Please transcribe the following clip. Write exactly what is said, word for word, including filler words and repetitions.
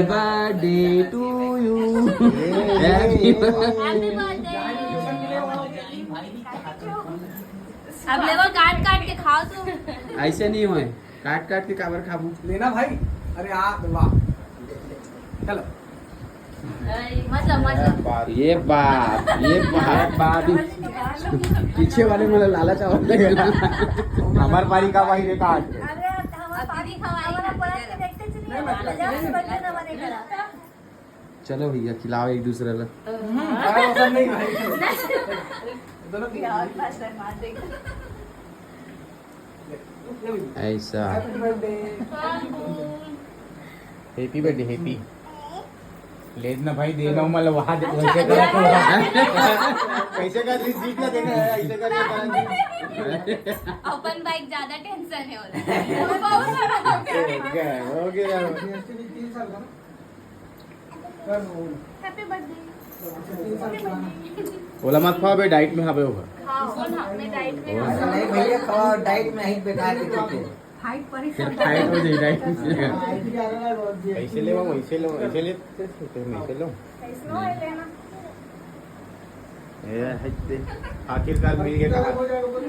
Birthday to you. Happy अब ले वो काट काट के खाओ तू। ऐसे नहीं होए, काट काट के काबर खाबू? लेना भाई। अरे आ वाह। चलो। मतलब मतलब ये बाप, ये बाप। पीछे वाले मतलब लालच आवत है। हमार पारी का भाई रे काट। अभी भी खवाई ना। चलो भैया, खिलाओ एक दूसरे ला। हम्म, अरे, ऐसा नहीं भाई। दोनों की ऐसा। Happy birthday। Happy birthday, happy. लेट ना भाई, देना मला वहां दे, वैसे करा तो। कैसे कर रिसीट ना देना है, ऐसे कर ये करा। अपन बाइक ज्यादा टेंशन है। हो गया, हो गया। तीन साल का ना? कर दो। Happy birthday. तीन साल पुराना। ओला मत खाओ बे, डाइट में हवे होगा। हाँ, मैं डाइट में हूँ। नहीं भैया, खाओ, डाइट में ही बेकार दिखते हैं। फिर टाइट हो जाए डाइट में। आईडी आ रहा है, रोज ये। ऐसे ले, वैसे ले, ऐसे ले, ऐसे ले। ये है ते। आखिरकार मिल गया कहा। हो जाएगा बोलो।